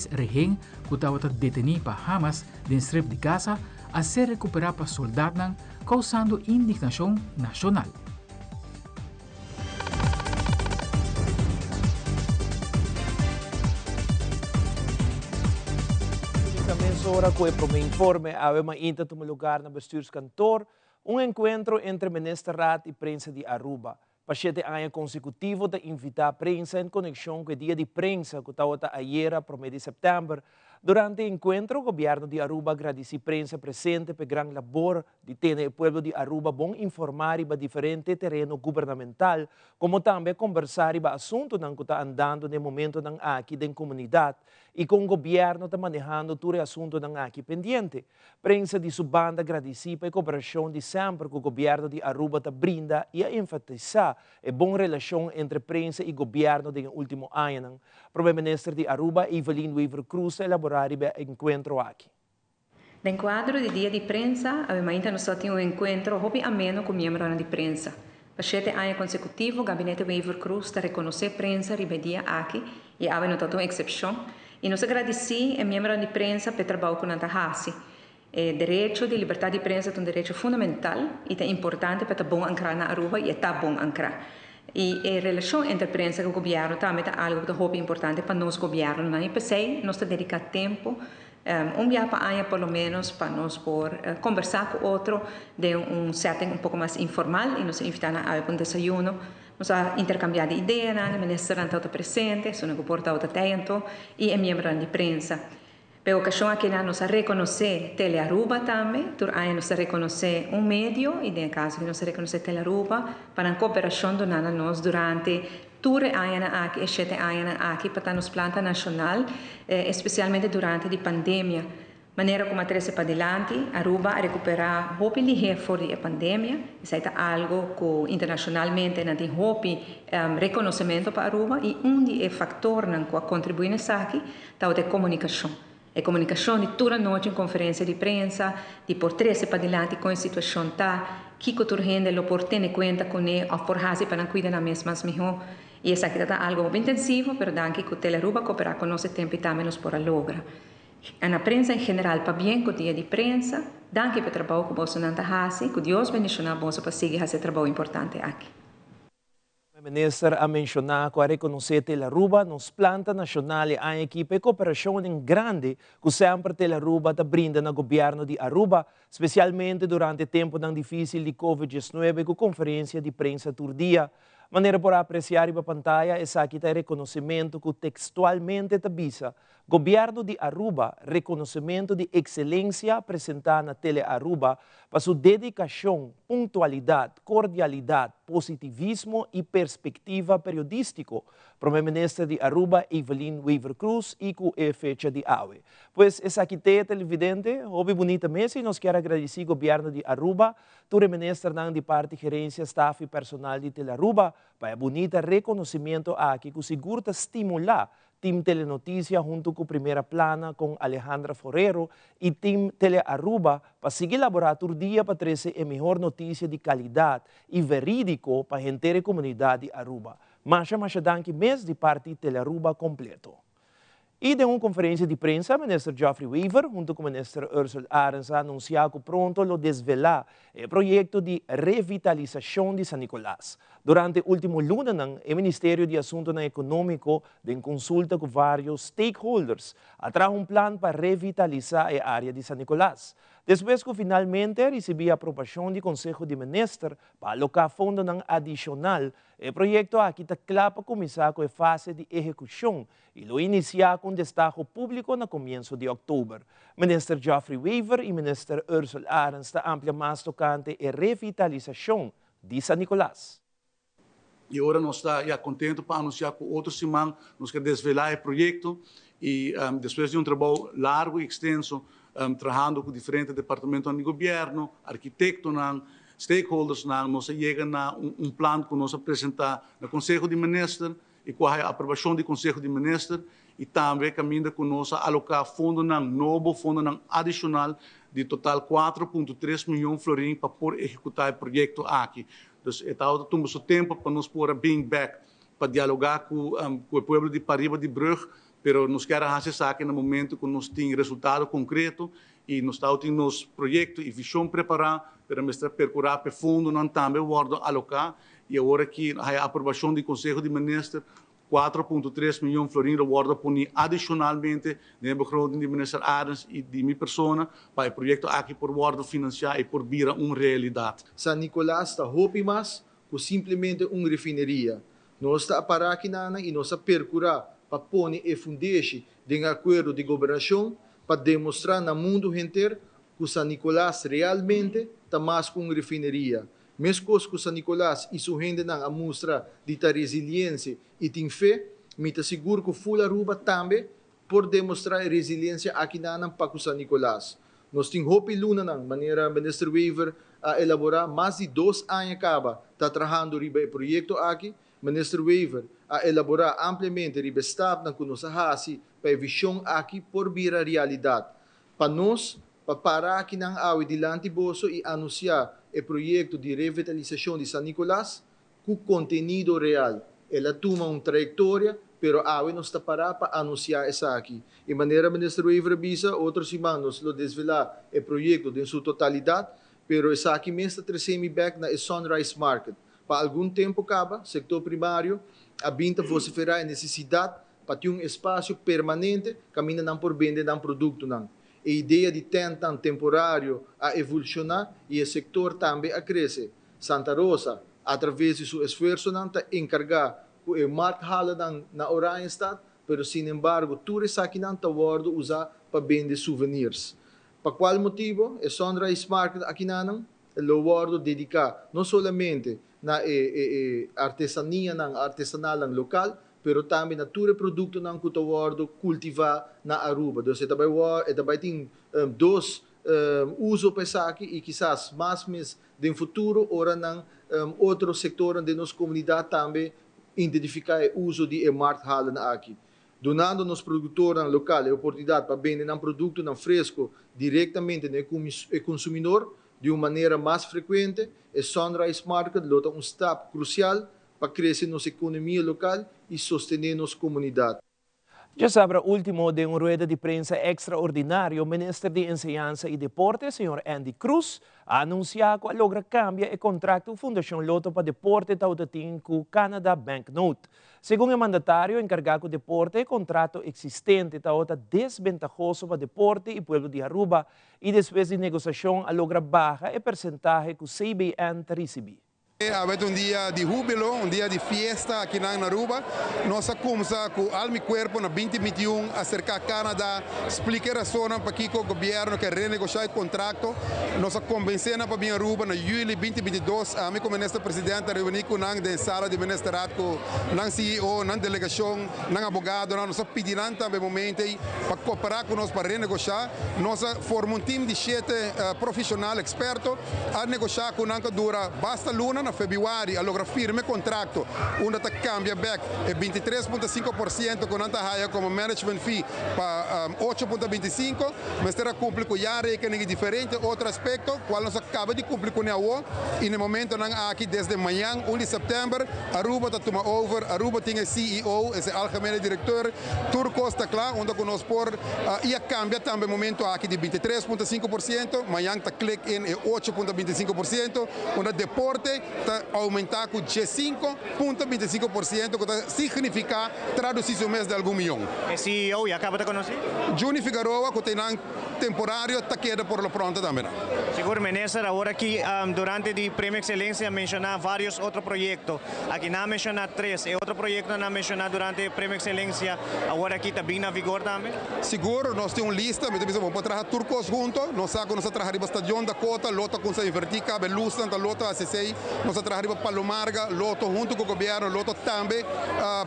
Rehen ku tabata detení pa Hamas den Strip di Gaza a ser rekuperá pa soldatnan, kousando indignashon nashonal. Ta mesora ku e promé informe awe mainta tuma lugar na Bestuurskantoor, un enkuentro entre Ministerraad i prensa di Aruba. Pa shete aña konsekutivo ta invitá prensa en konekshon ku e Dia di Prensa ku tabata ayera promé di sèptèmber. Durante e enkuentro gobièrnu di Aruba a gradisí prensa presente pa e gran labor di tene e pueblo di Aruba bon informá riba diferente tereno gubernamental komo tambe a kombersá riba asuntunan ku ta andando na e momentonan aki den komunidat i kon gobièrnu ta manehando tur e asuntunan aki pendiente. Prensa di su banda gradisí pa e koperashon di semper ku gobièrnu di Aruba ta brinda i a enfatisá e bon relashon entre prensa i gobièrnu den e último añanan. Prome Minister di Aruba, Evelyn Wever-Croes ta elaborá riba e enkuentro aki. Den kuadro di Dia di Prensa, awe mainta nos a tin un enkuentro hopi ameno ku miembronan di prensa. Pa shete aña konsekutivo Gabinete Wever-Croes ta rekonosé prensa riba e dia aki i awe no ta un eksepshon. I nos a gradisí e miembronan di prensa pa e trabou ku nan ta hasi. E derecho di libertat di prensa ta un derecho fundamental i ta importante pa e ta bon ankrá na Aruba i e ta bon ankrá. I e relashon entre prensa ku gobièrnu tambe ta algu ku ta hopi importante pa nos gobièrnunan i p'esei nos ta dediká tempu Un biaha pa aña por lo menos pa nos por kombersá ku otro den un setting un poko mas informal i nos a invitá nan awe pa un desayuno. Nos a interkambiá di ideanan, e ministernan tabata presente, esunnan ku por tabata tei anto, i e miembronan di prensa. Pa e okashon akinan nos a rekonosé Telearuba tambe. Tur aña nos ta rekonosé un medio i den e kaso aki nos a rekonosé Telearuba pa nan kooperashon duná na nos durante Tur e añanan aki, e shete añanan aki, pa ta nos planta nashonal, espesialmente durante di pandemia. Manera ku a trese padilanti, Aruba a rekuperá hopi lihé for di e pandemia. Esei ta algu ku internashonalmente nan tin hopi rekonosementu pa Aruba i un di e faktornan ku a kontribuí na esaki tabata e komunikashon. E komunikashon di tur anochi un konferensia di prensa di por trese padilanti kon e situashon ta, kiko tur hende lo por tene kuenta kuné òf por hasi pa nan kuida nan mes mas mihó. I esaki ta ta algu hopi intensivo, pero danki ku Telearuba koperá ku nos e tempu i tambe nos por a logra. Na prensa en general pabien ku dia di prensa, danki pa e trabou ku bosonan ta hasi, ku Dios bendishoná boso pa sigui hasi e trabou importante aki. Prome Minister a menciona cu a reconoce Telaruba nos planta nacional e aña aki pa e cooperacionnan grandi cu semper Telaruba ta brinda na Gobierno di Aruba, specialmente durante temponan dificil di Covid 19 cu conferencia di prensa tur dia. Manera por a aprecia riba pantaya esaki ta e reconocimento cu textualmente ta bisa Gobierno di Aruba reconocimento di excelencia presenta na Telearuba pa su dedicacion, puntualidad, cordialidad, positivismo y perspectiva periodistico, Prome Minister di Aruba Evelyn Wever-Croes y cu e fecha di awe. Pues esaki t'e televidente, hopi bunita mes y nos kier a gradici Gobierno di Aruba, tur e ministernan di parti gerencia, staf y personal di Telearuba pa e bunita reconocimiento aki cu sigur ta stimula Team Telenoticia hunto cu Primera Plana con Alejandra Forero y Team Telearuba pa sigui labora tur dia pa trece e mihor noticia di calidad y veridico pa henter e comunidad di Aruba. Masha masha danki mes di parti Telearuba completo. Y den un conferencia di prensa Minister Geoffrey Wever hunto cu Minister Ursell Arends a anuncia cu pronto lo desvela e proyecto di revitalisacion di San Nicolas. Durante ultimo lunanan e Ministerio di Asuntonan Economico den consulta cu varios stakeholders a traha un plan pa revitalisa e area di San Nicolas. Despues cu finalmente a ricibi aprobacion di Conseho di Minister pa aloca fondonan adicional, e proyecto aki ta cla pa cuminsa cu e fase di ehecucion y lo inicia cu un destaho publico na comienso di october. Minister Geoffrey Wever y Minister Ursell Arends ta amplia mas tocante e revitalisacion di San Nicolas. Y ora nos ta ya contento pa anuncia cu otro siman nos ke desvela e proyecto y despues di un trabou largo y extenso trahando cu diferente departamentonan di gobierno, arkitectonan, stakeholdersnan, nos a yega na un plan cu nos a presenta na Conseho di Minister y cu a haya aprobacion di Conseho di Minister y tambe caminda cu nos a aloca fondonan nobo, fondonan adicional di total 4.3 miyon florin pa por ehecuta e proyecto aki. Dus e tabata tuma su tempo pa nos por a bin bek pa dialoga cu e pueblo di pariba di brug. Pero nos kier haci esaki na momento cu nos tin resultado concreto y nos ta tin nos proyecto y vision prepara, pero mester percura pa fondonan tambe wordo aloca y awor aki e aprobacion di Conseho di Minister, 4.3 miyon florin wordo poni adicionalmente na begroting di Minister Arends y di mi persona pa e proyecto aki por wordo financia y por bira un realidad. San Nicolas ta hopi mas cu simplemente un refineria. Nos ta para aki y nos a percura pa pone e fundeshi di acuerdo di gobernacion pa demostra na mundo entero cu San Nicolas realmente ta mas cu un refineria. Mescos cu San Nicolas y su hendenan a mustra di ta resiliencia y tin fe, mi ta sigur cu full Aruba tambe por demostra resiliencia aki na pa San Nicolas. Nos tin hopi luna, manera Minister Wever a elabora, mas di 2 aña caba ta trahando riba e proyecto aki. Minister Wever a elabora ampliamente riba stapnan cu nos a hasi pa e vision aki por bira realidad. Pa nos, pa para aki nan awe dilanti boso y anuncia e proyecto di revitalisacion di San Nicolas cu contenido real. El a tuma un trayectoria, pero awe nos ta para pa anuncia esaki. Y manera Minister Wever a bisa, otro siman nos lo desvela e proyecto den su totalidad, pero esaki mes ta trece mi back na Sunrise Market. Pa algun tempo caba, sector primario a bin ta vocifera e necesidad pa tin un espacio permanente caminda nan por bende nan productonan. E idea di tent temporario a evoluciona y e sector tambe a crece. Santa Rosa, a traves di su esfuerso, ta encarga cu e markthallen na Oranjestad, pero sin embargo, tur esakinan ta wordo usa pa bende souvenirs. Pa cual motibo e Sunrise Market aki nan lo wordo dedica no solamente na e artesania nan artesanal local, pero tambe na tur productonan cu ta wordo cultiva na Aruba. Anto, tambe tin dos uso pa esaki y kisas mas mes den futuro, ora nan otro sector di nos comunidad tambe identifica e uso di e markthallen aki. Dunando nos productornan local e oportunidad pa bende nan productonan fresco directamente na e consumidor di un manera mas frecuente, e Sunrise Market lo ta un stap crucial pa crece nos economia local y sostene nos comunidad. Diasabra ultimo, den un rueda di prensa extraordinario, Minister di Enseñansa y Deporte, señor Endy Croes, a anuncia cu a logra cambia e contrato Fundacion Lotto pa Deporte tabatin cu Canada Banknote. Segun e mandatario encarga cu deporte, e contrato existente tabata desbentahoso pa deporte y pueblo di Aruba y despues di negociacion a logra baha e porcentahe cu CBN ta ricibi. Awe un dia di hubilo, un dia di fiesta aki na Aruba. Nos a cuminsa cu alma y cuerpo na 2021 acerca Canada, splica rason pakico gobierno kier renegocia e contrato. Nos a convence pa bin Aruba na juli 2022, ami como minister presidente reuni cu nan den sala di ministerraad cu nan CEO, nan delegacion, nan abogado, nos a pidi nan tambe momento pa coopera cu nos pa renegocia. Nos a forma un team di siete profesional experto a negocia cu nan dura basta luna. Na februari a logra firma contrato unda ta cambia back e 23.5% cu nan ta haya como management fee pa 8.25. Mester a cumpli cu jaarrekening y diferente otro aspecto, cual nos a caba di cumpli cu awo y na momentonan aki, desde mañan 1 di september, Aruba ta tuma over. Aruba tin CEO, e algemene directeur, tur cos ta cla, unda cu nos por y a cambia tambe momento aki di 23.5%, mañan ta click in e 8.25%, unda deporte ta aumenta cu 5.25%, cu ta significa traduci mes di algun miyon. E CEO ya caba di conoce? Juni Figueroa, cu tin temporario, ta keda por lo pronto tambe. Sigur, minister, awor aki durante di Premio Excelencia menciona varios otro proyecto. Aki nan a menciona tres. Y otro proyecto nan a menciona durante Premio Excelencia, awor aki ta na vigor tambe? Sigur, nos tin un lista, mi ta por traha tur cos hunto. Nos sa nos a traha riba Stadion Dakota, Lotto a cuminsa inverti, caba luz, ta Lotto ACC, nos a traha riba Palomarga, Lotto hunto cu gobierno, Lotto tambe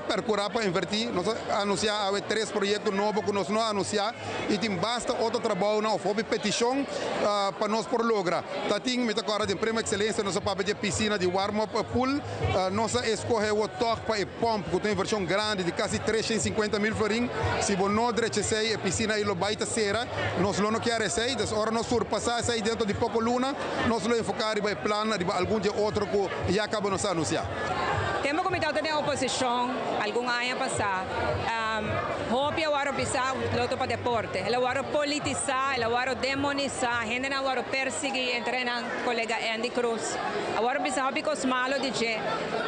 percura pa inverti. Nos a anuncia tres proyecto nobo cu nos no a anuncia y tin basta otro trabou na of peticion pa nos por logra. Tatin mi awor di Premio Excelencia nos papia di piscina di warm up pool, nos a scohe e toch pa e pump cu tin inversion grandi di casi 350 mil florin. Si bo no drecha esey, e piscina ey lo bay ta cera, nos lo no kier esey, dus ora nos surpasa esey dentro di poco luna, nos lo enfoca riba e plan, riba algun di otro cu ya caba nos a anuncia. Tempo cu mi tabata den oposicion, algun aña pasa. Hopi a wòrdu bisa Lotto pa Deporte. El a wòrdu politisá, el a wòrdu demonisá, hendenan a wòrdu persiguí, entre nan kolega Endy Croes. A wòrdu bisa hopi kos malo di dje.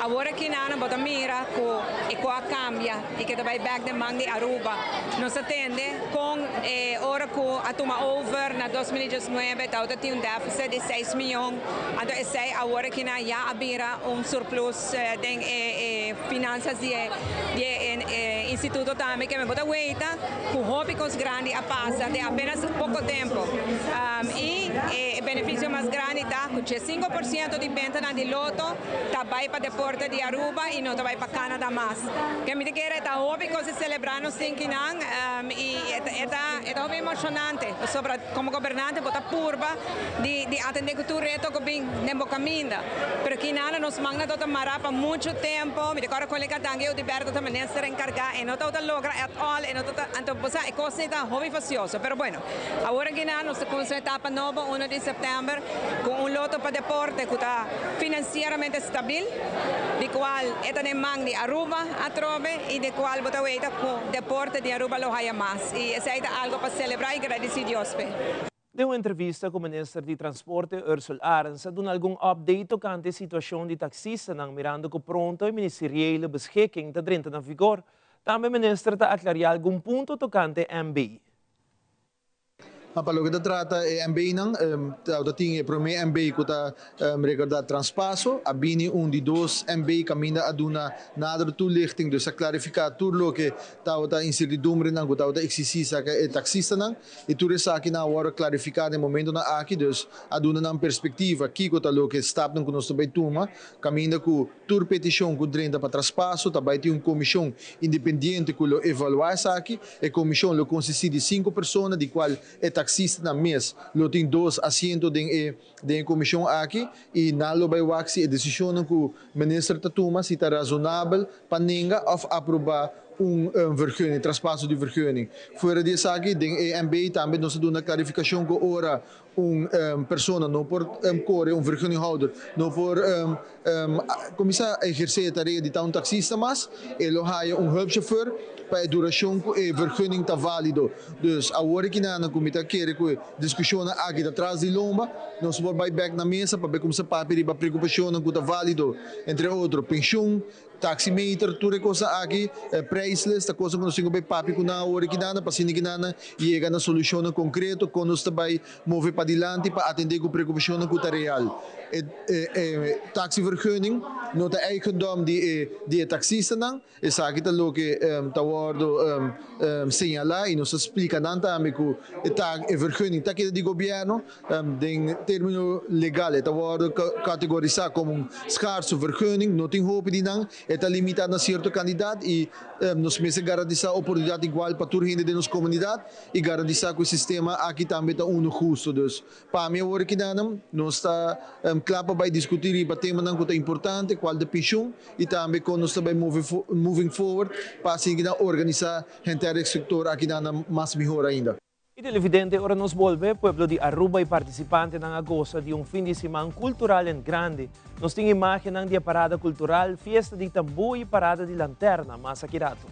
Awor aki nan bo ta mira ku e kos a kambia i ke ta bai bèk den man di Aruba. Nos a tende kon e ora ku a tuma over na 2019 tabata tin un deficit di seis miyon, anto esei awor aki nan ya a bira un surplus. Den e finanzas di e instituto tambe ke mi bo ta weita ku hopi kos grandi a pasa den apenas poko tempo. I e benefisio mas grandi ta ku 5% di bentanan di loto ta bai pa deporte di Aruba i no ta bai pa Canada mas. Ke mi ta kere ta hopi kos di selebrá nos tin kinan i e ta hopi emoshonante pasobra komo gobernante bo ta purba di atendé ku tur reto ku bin den bo kaminda. Pero kinana nos man a ta mará pa mucho tempo. Mi ta kòrda kolega Dangui Odiberto ta minister enkargá. E no tabata logra at all. E no tabata, anto bo sa e kos ei ta hopi fasioso. Pero bueno, awor akinan nos ta kuminsá un etapa nobo uno di sèptèmber ku un loto pa deporte ku ta finansieramente stabil, di kual e ta den man di Aruba atrobe i di kual bo ta weta ku deporte di Aruba lo haya mas. I esei ta algo pa selebrá i gradisí Dios p'e. Den un entrevista ku minister di Transporte Ursell Arends a duna algun update tokante e situashon di taksistanan mirando ku pronto e ministeriële beschikking ta drenta na vigor. Tambe minister ta aklariá algun punto tokante MB. Pa loke ta trata e MB-nan, ta tin e promé MB ku ta rekordá traspaso, a bini un di dos MB kaminda a duna nader toelichting, dus a klarifiká tur loke tabata insertidumbrenan ku tabata eksistí saka e taksistanan. I tur esakinan a wòrdu klarifiká den momentonan aki, dus a duna nan perspektiva kiko ta loke stapnan ku nos ta bai tuma, kaminda ku tur petishon ku drenta pa traspaso ta bai tin un komishon independiente ku lo evaluá esaki. E komishon lo konsistí di sinku persona, di kual e taksistanan mes lo tin dos asiento den e den e komishon aki i nan lo bai wak si e desishonnan ku minister ta tuma si ta razonabel pa nenga òf aprobá un vergunning, traspaso di vergunning. Fuera di esaki, den e MB tambe nos a duna klarifikashon ku ora un persona no por kore, un vergunninghouder no por kuminsá ehersé e tarea di ta un taksista mas, e lo haya un hulpchauffeur pa e durashon ku e vergunning ta válido. Dus awor e kinanan ku mi ta kere ku e diskushonnan aki ta tras di lomba, nos por bai bèk na mesa pa bai kuminsá papia riba preokupashonnan ku ta válido, entre otro penshun, Taximeter, tur e kosnan aki, prijslist, ta kosnan ku nos tin ku bai papia ku nan awor aki nan pa asina ki nan yega na solushonnan konkreto kon nos ta bai move padilanti pa atendé ku preokupashonnan ku ta real. E taxivergunning no ta eigendom di e di e taksistanan, esaki ta loke ta wòrdu señalá i nos ta splika nan tambe ku e e vergunning ta keda di gobièrnu. Den termino legal e ta wòrdu kategorisá komo un skarso vergunning, no tin hopi di nan, e ta limitá na sierto kandidat i nos mester garantisá oportunidat igual pa tur hende den nos komunidat i garantisá ku e sistema aki tambe ta unu husto. Dus pa mi awor kidanan nos ta kla pa bai diskutí riba temanan ku ta importante, kual ta penshun i tambe kon nos ta bai moving forward pa asina kidan organisá henter e sektor akinan mas mihor ainda. Y televidente, ora nos bolbe, pueblo di Aruba y participantenan a goza di un fin di siman cultural en grande. Nos tin imagennan di e parada cultural, fiesta di tambú y parada di lanterna, mas aki rato.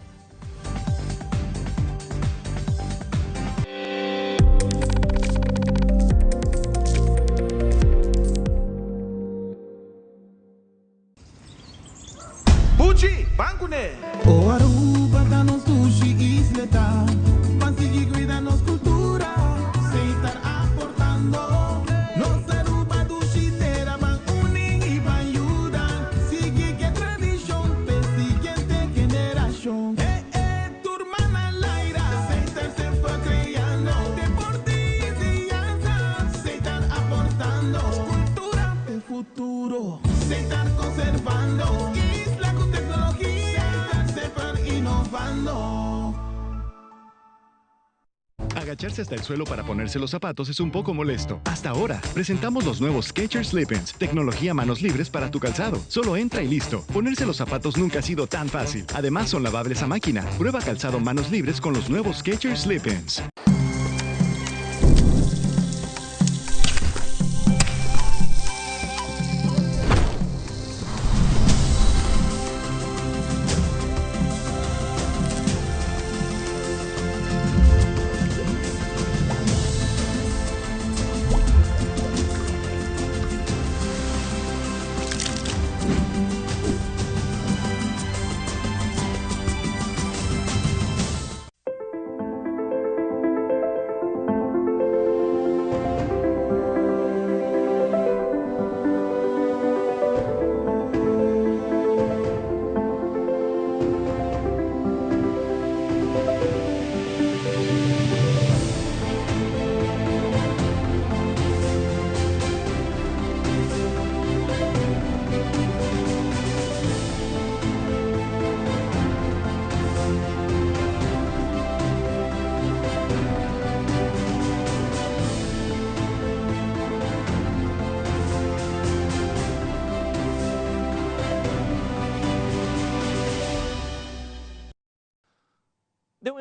Buchi, ban kuné! O Aruba ta nos dushi isleta, ban sigui cuida nos cultura, Setar aportando. Nos Aruba dushi tera, ban uni y ban yuda, sigui ke tradicion p'e siguiente generacion. E e tur man al aire, Setar semper creando, deporte y enseñanza, Setar aportando, cultura p'e futuro. Setar conservando isla cu tecnologia. Setar semper innovando. Agacharse hasta el suelo para ponerse los zapatos es un poco molesto. Hasta ahora, presentamos los nuevos Skechers Slip-ins, tecnología manos libres para tu calzado. Solo entra y listo. Ponerse los zapatos nunca ha sido tan fácil. Además, son lavables a máquina. Prueba calzado manos libres con los nuevos Skechers Slip-ins.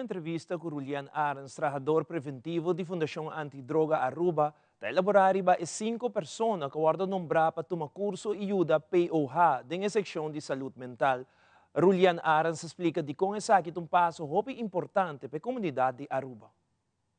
entrevista cu Rulian Arends, trahador preventivo di Fundacion Anti-Droga Aruba, ta elabora riba e cinco persona cu a wordo nombra pa tuma curso y yuda POH den e seccion di salud mental. Rulian Arends a splica dicon esaki ta un paso hopi importante pa e comunidad di Aruba.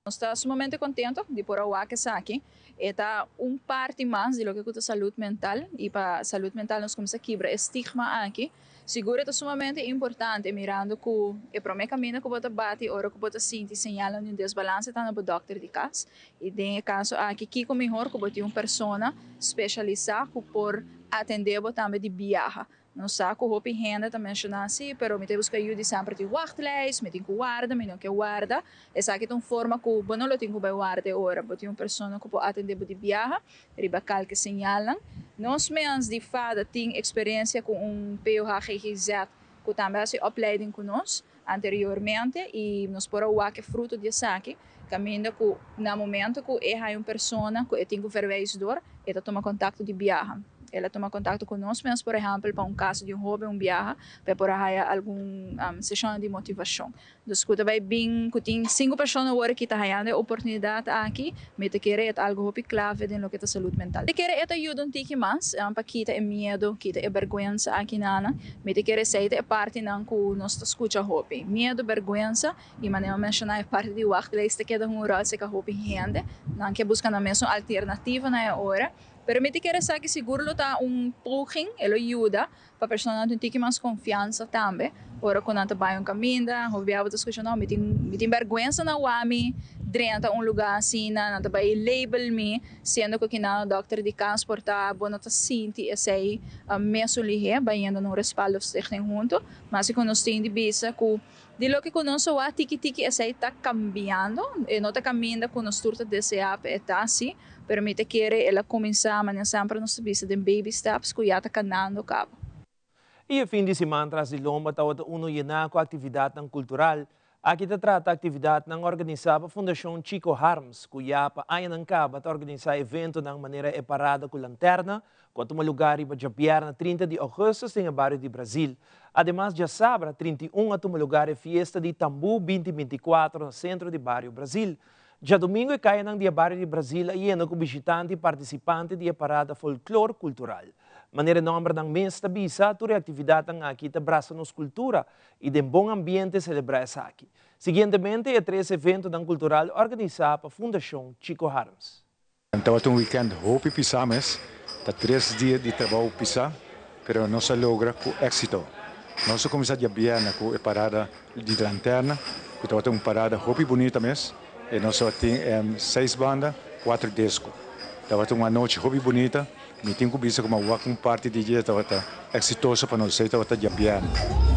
Nos ta sumamente contento di por a wak esaki. E ta un parti mas di loke cu ta salud mental y pa salud mental nos cuminsa kibra e stigma aki. Sigur e ta sumamente importante mirando cu e prome caminda cu bo ta bati ora cu bo ta sinti señalnan di un desbalance ta na bo dokter di cas. Y den e caso aki kico mihor cu bo tin un persona specialisa cu por atende bo tambe di biaha. Nos sa ku hopi hende ta menshoná si, pero mi ta buska yu di semper tin wachtlijst, mi tin ku warda, mi no ke warda. Esaki ta un forma ku bo no lo tin ku bai warda e ora. Bo tin un persona ku por atendé bo di biaha riba kalke señalnan. Nos mens di fada tin eksperensia ku un POH-GGZ ku tambe a hasi opleiding ku nos anteriormente i nos por a wak e fruto di esaki kaminda ku na momento ku e haña un persona ku e tin ku verwijs dor, e ta tuma kontakto di biaha. El a tuma kontakto ku nos mes, por ehèmpel, pa un kaso di un hóben un biaha, pa e por a haya algun seshonnan di motivashon. Dus ku ta bai bin ku tin sinku persona awor aki ta hayando e oportunidat aki, mi ta kere e ta algu hopi klave den loke ta salud mental. Mi ta kere e ta yuda un tiki mas pa kita e miedu, kita e bèrgwensa aki nan. Mi ta kere esei ta e partinan ku nos ta skucha hopi, miedu, bèrgwensa I manera mi menshoná e parti di wachtlijst ta keda un ròl serka hopi hende. Nan ke buska nan mes un alternativa na e ora. Pero mi ta kere sa ki sigur lo ta un poging, e lo yuda pa personanan tin un tiki mas konfiansa tambe ora ku nan ta bai un kaminda. Hopi bia bo ta skucha, no, mi tin mi tin bèrgwensa na wak mi drenta un lugá asina, nan ta bai label mi, siendo ku kinan dòkter di kas por ta bo no ta sinti esei mesun lihé bayendo na un respaldo of stichting huntu. Mas ku nos tin di bisa ku Di loke ku nos a wak tiki tiki esei ta kambiando. E no ta kaminda ku nos tur ta deseá pa e ta así, pero mi ta kere el a kuminsá manera semper nos ta bisa den baby steps ku ya ta kanando kaba. I e fin di siman tras di lomba tabata uno yená ku aktividatnan kultural. Aki ta trata aktividatnan organisá pa Fundashon Chico Harms, ku ya pa añanan kaba ta organisá eventonan manera e Parada ku Lanterna, ku a tuma lugá riba djabièrnè 30 di ougùstùs den e bario di Brazil. Ademas djasabra 31 a tuma lugar e fiesta di Tambú binti 24 na sentro di bario Brazil. Djadumingu e kayanan di e bario di Brazil a yena ku bishitante i partisipante di e parada folklor kultural. Manera e nòmbernan mes ta bisa, tur e aktividatnan aki ta brasa nos kultura i den bon ambiente selebrá esaki. Siguientemente e tres eventonan kultural organisá pa Fundashon Chico Harms. Tabata un weekend hopi pisá mes, ta tres dia di trabou pisá, pero nos a logra ku éksito. Nos a kuminsá diabièrnè ku e parada di lanterna, ku tabata un parada hopi bunita mes, i nos tabatin seis banda, kuater disko. Tabata un anochi hopi bunita, mi tin ku bisa ku mi a wak un parti di dje tabata eksitoso pa nos, esei tabata diabièrnè.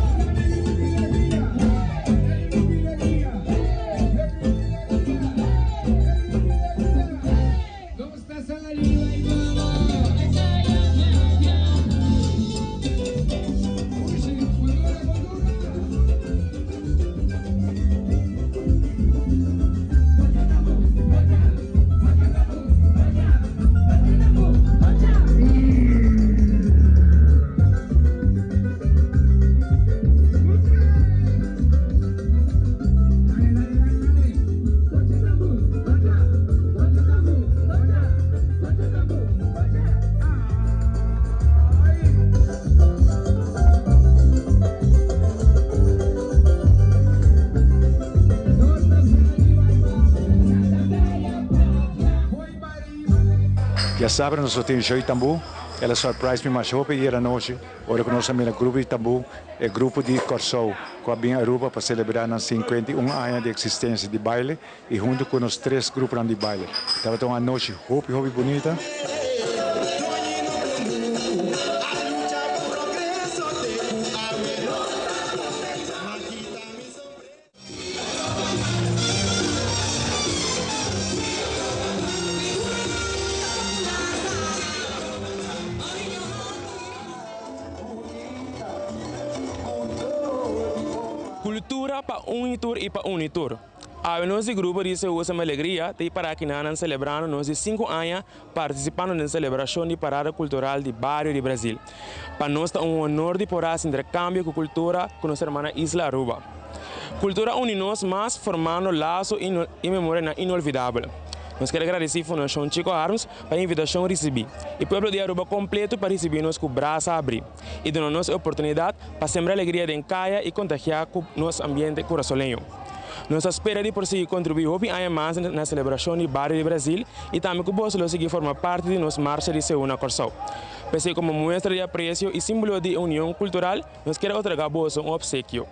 Diasabra nos lo tin show di tambú. El a surprise mi masha hopi ayer anochi ora ku nos a mira grupo di tambú, e grupo di Kòrsou ku a bin Aruba pa selebrá nan 51 aña di eksistensia di baile i huntu ku nos tres gruponan di baile. Tabata un anochi hopi hopi bunita. Kultura pa un i tur i pa uni tur. Awe nos di grupo di Seúsa Mi Alegria ta i para akinanan selebrando nos di sinku aña partisipando den selebrashon di Parada Kultural di Bario di Brazil. Pa nos ta un honor di por hasi interkambio ku kultura ku nos hermana isla Aruba. Kultura a uni nos mas formando laso i memorianan inolvidabel. Nos kier a gradisí Fundashon Chico Harms pa e invitashon risibí i pueblo di Aruba kompleto pa risibí nos ku brasa abrí i duna nos e oportunidat pa sembra alegria den kaya i kontagiá ku nos ambiente kurasoleño. Nos ta spera di por sigui kontribuí hopi aña mas na selebrashon di Bario di Brasil i tambe ku boso lo sigui forma parti di nos Marcha di Seú na Kòrsou. P'esei komo muestra di apresio i símbolo di e union kultural, nos kier otorgá boso un opsekio.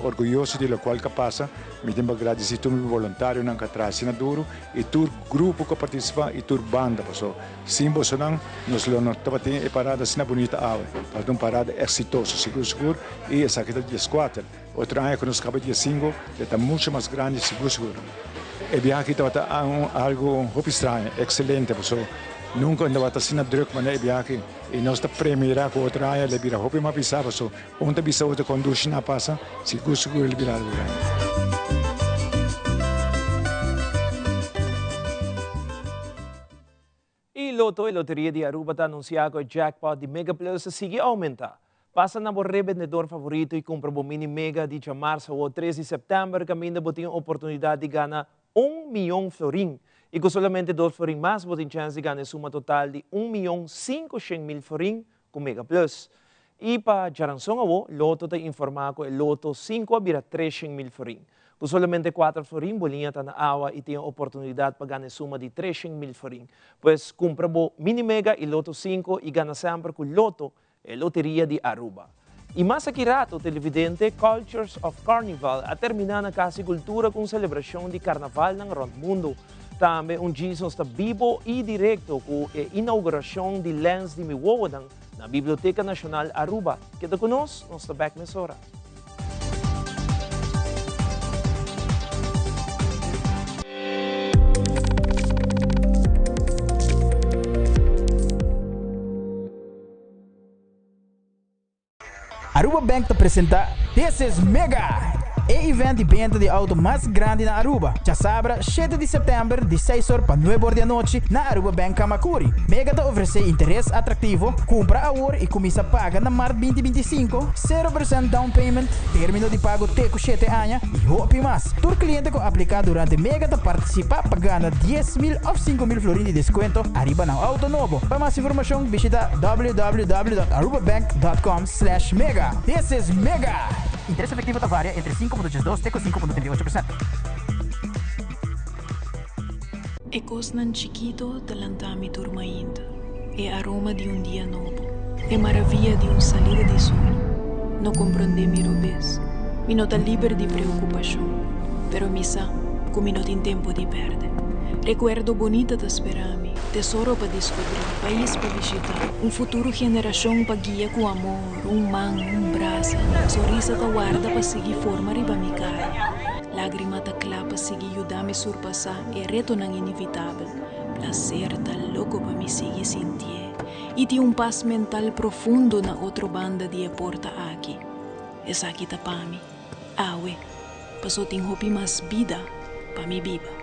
Orguyoso di locual ca pasa, mi tin pa gradici tur mi voluntarionan ca traha asina duro y tur grupo cu a participa y tur banda paso sin bosonan nos lo no tabatin e parada asina bunita awe. Tabata un parada exitoso sigur sigur y esaki ta diescuater. Otro aña cu nos caba diescinco e ta mucho mas grandi sigur sigur. E biaha aki tabata algo hopi straño, excelente paso nunca no tabata asina druk manera e biaha aki y nos ta premira cu otro aña lo bira hopi mas pisa paso un ta bisa otro con dushi na pasa, sigur sigur lo bira algo grandi. Y Lotto, e loteria di Aruba ta anuncia cu e jackpot di Mega Plus a sigui aumenta. Pasa na bo rebendedor favorito y cumpra bo mini mega di djamarsa o tres di september caminda bo tin oportunidad di gana un miyon florin. Y cu solamente dos florin mas bo tin chens di gana e suma total di un miyon 500.000 florin cu Mega Plus. Y pa djaranson awo, Lotto ta informa cu e loto sinku a bira 300.000 florin. Cu solamente cuater florin bo liña ta na awa y tin e oportunidad pa gana e suma di 300.000 florin. Pues cumpra bo mini mega y loto sinku y gana semper cu Lotto, e loteria di Aruba. Y mas aki rato, televidente, Cultures of Carnival a termina na Casa di Cultura cu un celebracion di carnavalnan rond mundo. Tambe un djis nos ta bibo y directo cu e inauguracion di Lens di Mi Wowonan na Biblioteca Nacional Aruba. Keda cu nos, nos ta bek mesora. Aruba Bank ta presenta This is Mega! E event di benta di auto mas grandi na Aruba, djasabra shete di september di seis or pa nuebe or di anochi na Aruba Bank Camacuri. Mega ta ofrece interes atractivo, cumpra awor y cuminsa paga na mart binti 25, sero percent down payment, termino di pago te cu shete aña y hopi mas. Tur cliente cu aplica durante Mega ta participa pa gana 10,000 of 5,000 florin di descuento ariba nan auto nobo. Pa mas informacion bishita www.arubabank.com slash mega. This is Mega! Interes efectivo ta varia entre 5.82 te cu 5.38%. E kosnan chikito ta lanta mi tur mainta, e aroma di un dia nobo, e maravia di un salida di sol. No komprondé mi robes, mi no ta liber di preokupashon, pero mi sa ku mi no tin tempu di pèrdè. Rekuerdo bonita ta spera mi. Tesoro pa deskubrí, pais pa bishitá, un futuro generashon pa guia ku amor, un man, un brasa, sonrisa ta warda pa sigui forma riba mi kara, lágrima ta kla pa sigui yuda mi surpasá e retonan inevitabel, plaser ta loko pa mi sigui sintié i tin un pas mental profundo na otro banda di e porta aki. Esaki ta pa mi, awe, paso tin hopi mas bida pa mi biba.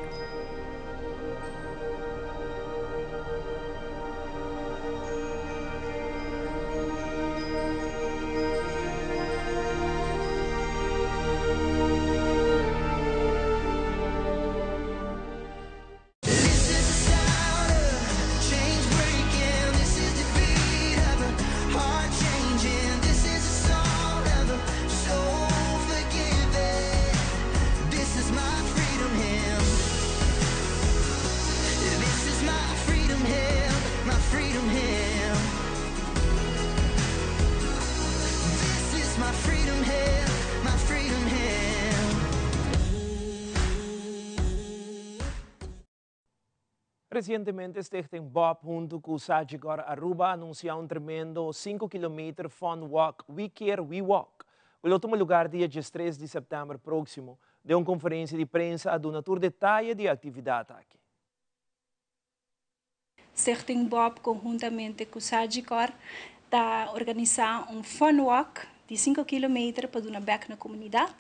Recientemente Stichting Bob hunto cu Sagicor Aruba a anuncia un tremendo cinco kilometer fun walk We Care We Walk cu lo tuma lugar dia diestres di september proximo. Den un conferencia di prensa a duna tur detaye di e actividad aki. Stichting Bob conhuntamente cu Sagicor ta organisa un fun walk di cinco kilometer pa duna bek na comunidad.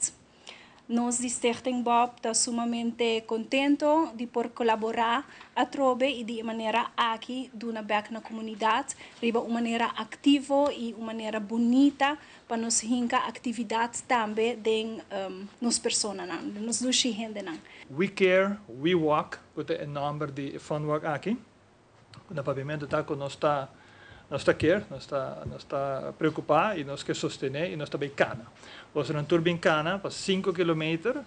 Nos di Stichting Bob ta sumamente contento di por colabora atrobe y di e manera aki duna bek na comunidad riba un manera activo y un manera bunita pa nos hinca actividad tambe den nos personanan, den nos dushi hendenan. We Care, We Walk, ku ta e nòmber di e fun walk aki. Ku na papiamentu ta ku nos ta nos ta kier, nos ta nos ta preokupá i nos ke sostené i nos ta bai kana. Bosonan tur bin kana pa sinku kilometer.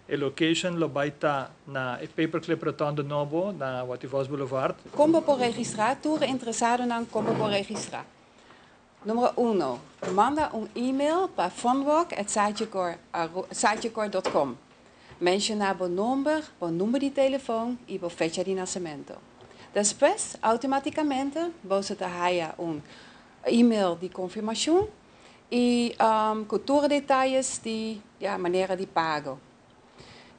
E location lo bai ta na e Paperclip Rotonde nobo na Wativos Boulevard. Kon bo por registrá? Tur interesadonan kon bo por registrá? Numero uno, manda un email pa funwalk at sagicor dot com. Menshoná bo nomber, bo number di telefon i bo fecha di nasementu. Despues, outomátikamente boso ta haya un email di konfirmashon i ku tur detayes di ya manera di pago.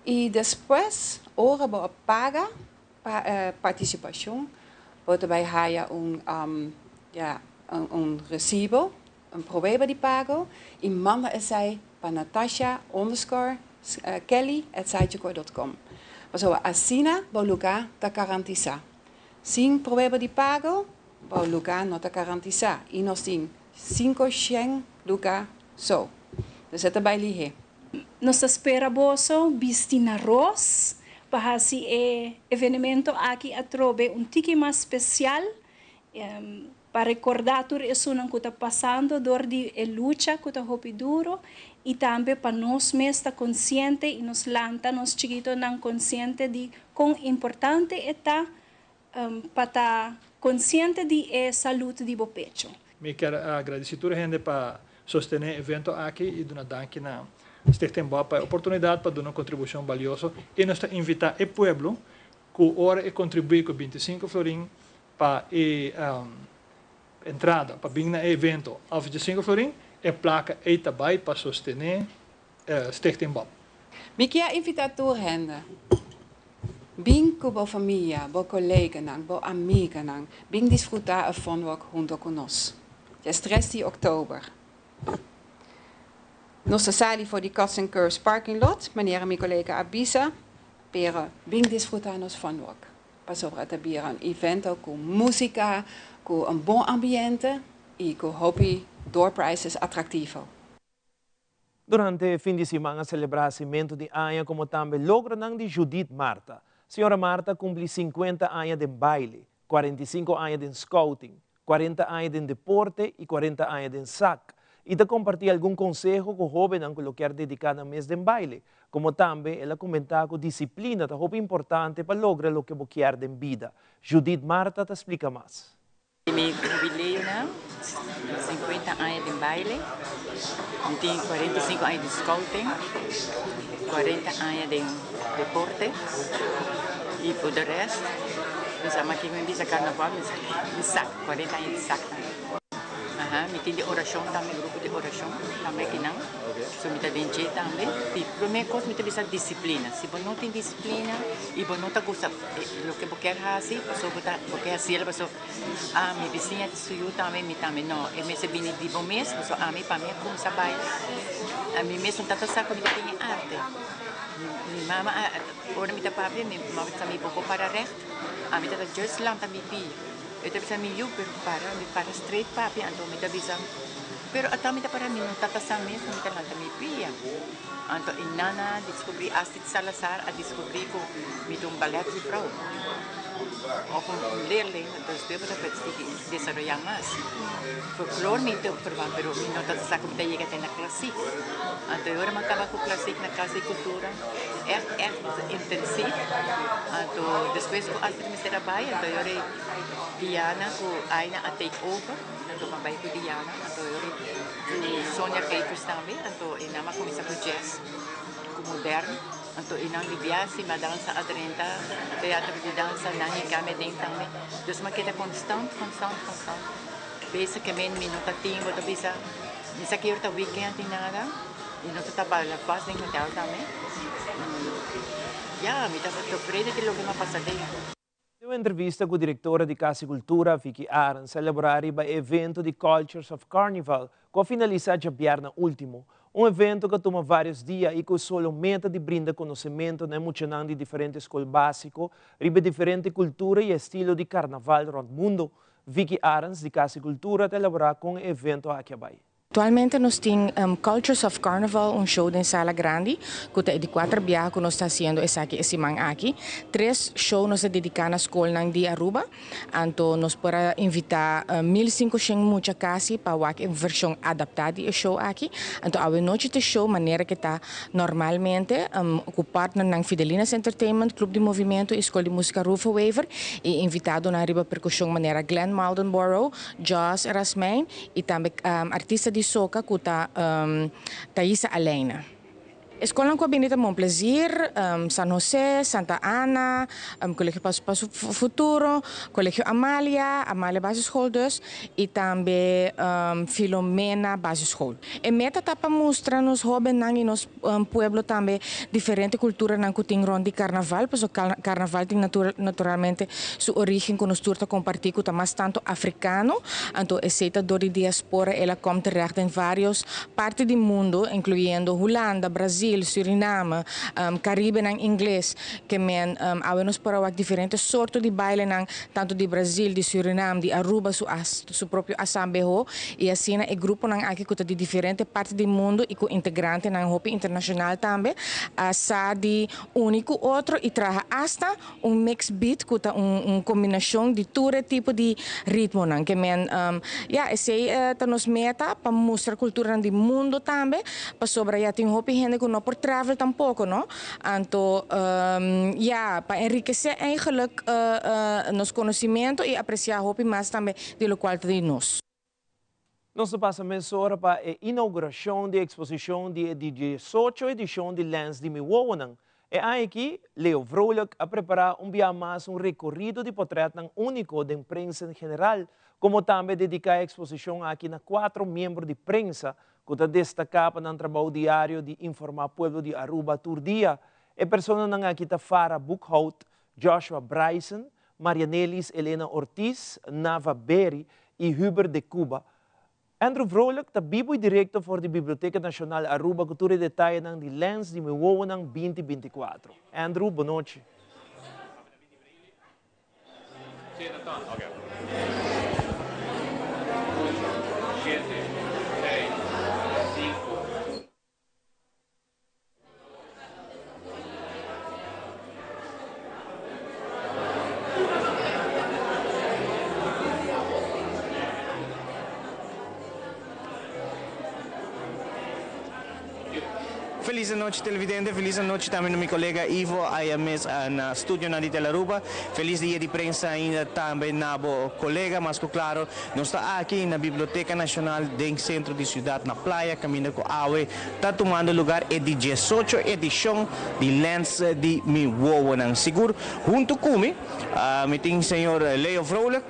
I despues, ora bo a paga Pa e partisipashon bo ta bai haya un ya un resibo, un prueba di pago i manda esei pa Natasha underscore Kelly at Sagicor dot com. Pasobra asina bo lugá ta garantisá. Sin prueba di pago bo lugá no ta garantisá i nos tin sinku shen lugá so. Dus e ta bai lihé. Nos ta spera boso bisti na ros pa hasi e evenemento aki atrobe un tiki mas spesial, pa rekordá tur esunnan ku ta pasando dor di e lucha ku ta hopi duro i tambe pa nos mes ta konsiente i nos lanta nos chikitonan konsiente di kon importante e ta pa ta konsiente di e salud di bo pecho. Mi kier a gradisí tur hende pa Sostené e evento aki i duna danki na Stichting Bob pa e oportunidat pa duna un kontribushon balioso i nos ta invitá e pueblo ku ora e kontribuí ku bintisinko florin pa e entrada pa bin na e evento òf diesinko florin, e plaka ei ta bai pa sostené Stichting Bob. Mi kier invitá tur hende, bin ku bo famia, bo koleganan, bo amiganan, bin disfrutá e Fun Walk hunto ku nos. Djes tres di oktober. Nos ta sali for di Cuts and Curves parking lot, manera mi kolega a bisa, pero bin disfrutá nos Fun Walk, pasobra ta bira un evento ku músika, ku un bon ambiente i ku hopi door prizes atraktivo. Durante e fin di siman a selebrá hasimentu di aña komo tambe logronan di Judith Martha. Señora Martha a kumpli sinkuenta aña den baile, kuarenta i sinku aña den scouting, kuarenta aña den deporte i kuarenta aña den sak i ta kompartí algun konseho ku hóbennan ku lo kier dediká nan mes den baile. Komo tambe el a komentá ku disiplina ta hopi importante pa logra loke bo kier den bida. Judith Martha ta splika mas. Mi hubileonan, 50 aña den baile, mi tin 45 aña di scouting, 40 aña den deporte y por de rest. Bisa ma kiko mi bisa carnaval mi sa mi sak 40 aña di sak tambe. Aha mi tin di oracion tambe grupo di oracion tambe akinan so mi ta den dje tambe. Di prome cos mi ta bisa disciplina si bo no tin disciplina y bo no ta gusta loke bo kier haci paso bo ta bo ke haciel paso ah mi bisiña ta su yu tambe mi tambe no e mester bini di bo mes paso ami pa mi a cuminsa bay ami mes no ta sa cu mi ta tin e arte mi mama a Ora mi ta papia, mi mama ta bisa mi, Bo por para recht? Ami ta ta just lanta mi pia. E ta bisa mi, Yu, pero para, mi para straight papia. Anto mi ta bisa, Pero ata mi ta para, mi no ta ta sa mes ku mi ta lanta mi pia. Anto e nana a diskubrí, Astrid Salazar a diskubrí ku mi ta un balèt jufrou òf un leerling. Anto despues bo ta sigui desaroyá mas. Folklor mi ta observá, pero mi no ta sa ku mi ta yega te na klasik. Anto e ora mi a kaba ku klasik na Kas di Kultura. Echt echt intensief anto despues ku Astrid mester a bai anto yori Diana ku Aina a take over anto mi a bai ku Diana anto yori ku Sonia Peters tambe anto e nan a kuminsa ku jazz ku modern anto e nan di bia si mi a dansa a drenta teatro di dansa nan a kambia den tambe dus mi a keda konstant konstant konstant bezig ke mi no ta tin bo ta bisa mi sa ke ora ta weekend ni nada. Y nos ta baila vast den hotel tambe. Ya, mi ta tevreden di loke mi a pasa den. Den un entrevista cu directora di Cas di Cultura, Vicky Arens, a elabora riba e evento di Cultures of Carnival cu a finalisa djabièrnè ultimo. Un evento cu a tuma varios dia y cu solo meta di brinda conocemento na e muchanan di diferente scol basico riba e diferente cultura y estilo di carnaval rond mundo. Vicky Arens di Cas di Cultura ta elabora con e evento aki a bay. Actualmente nos tin Cultures of Carnival, un show den sala grandi, cu ta e di cuater biaha cu nos ta haciendo esaki e siman aki. Tres show nos ta dedica na scolnan di Aruba, anto nos por a invita 1500 mucha casi pa wak e version adapta di e show aki. Anto awe nochi ta e show manera ke ta normalmente, cu partnernan Fidelinas Entertainment, Club di Movimento y Scol di Musica Rufo Wever y invitadonan riba percusion manera Glenn Maldenborough, Joss Rasmijn y tambe artista di soca cu ta Thaisa Aleina. E scolnan cu a bini ta Mon Plaisir, San Jose, Santa Ana, Colegio Paso pa Futuro, Colegio Amalia, Amalia Basisschool dus, y tambe Filomena Basisschool. E meta ta pa mustra nos hobennan y nos pueblo tambe diferente culturanan cu tin rond di carnaval, pasobra carnaval tin naturalmente su origen cu nos tur ta comparti cu ta mas tanto africano, anto esey ta door di diaspora el a kom terecht den varios parti di mundo, incluyendo Hulanda, Brasil, Suriname, Caribenan Ingles, ke men awe nos por a wak diferente sorto di bailenan, tanto di Brasil, di Suriname, di Aruba su su propio asambeho y asina e gruponan aki cu ta di diferente parti di mundo y cu integrantenan hopi internacional tambe a sa di uni cu otro y traha hasta un mix beat cu ta un combinacion di tur e tipo di ritmonan. Ke men ya esey ta nos meta pa mustra culturanan di mundo tambe pasobra ya tin hopi hende cu no por travel tampoco no. Anto ya pa enrikesé eigenlijk nos conocimento y aprecia hopi mas tambe di locual ta di nos. Nos ta pasa mesora pa e inauguracion di e exposicion di e di diesocho edicion di Lens di Mi Wowonan. E aña aki, Leo Vrolijk a prepara un bia mas un recorido di potretnan unico den prensa en general, como tambe dedica e exposicion aki na cuatro miembro di prensa cu ta destaca pa nan trabou diario di informa pueblo di Aruba tur dia. E personanan aki ta Farah Boekhout, Joshua Bryson, Marianelis Elena Ortiz, Nava Berry y Hubert de Cuba. Andrew Vrolijk ta bibo y directo for di Biblioteca Nacional Aruba cu tur e detayenan di Lens di Mi Wowonan 2024. Andrew, bonochi. Felis anochi televidente, felis anochi tambe na mi colega Ivo aya mes na studionan di Telearuba. Felis dia di prensa ainda tambe na bo colega. Mas cu claro nos ta aki na Biblioteca Nacional den centro di ciudad na Playa caminda cu awe ta tumando lugar e di diesocho edicion di Lens di Mi Wowonan. Sigur hunto cu mi, mi tin señor Leo Vrolijk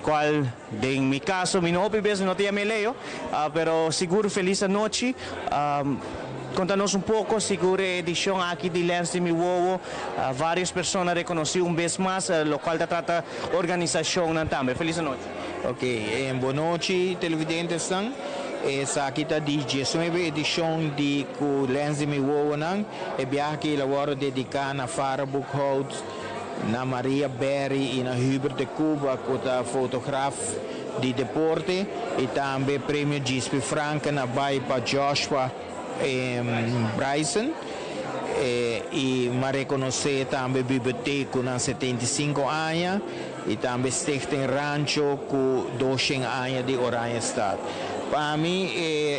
cual Den mi caso mi no hopi bes mi no ta yam'é Leo, pero sigur felis anochi. Conta nos un poco sigur e edicion aki di Lens di Mi Wowo, varios persona reconoci un bes mas, locual ta trata organisacionnan tambe. Felis anochi. Ok, bonochi televidentesnan. Esaki ta di diesnuebe edicion di cu Lens di Mi Wowonan. E biaha aki el a wordo dedica na Farah Boekhout, Na Maria Berry y na Hubert de Cuba cu ta fotograf di deporte y tambe premio Gispi Franken a bay pa Joshua Bryson y m'a reconoce tambe Bibliotheek cu nan 75 aña y tambe Stichting Rancho cu 200 aña di Oranjestad. Pa mi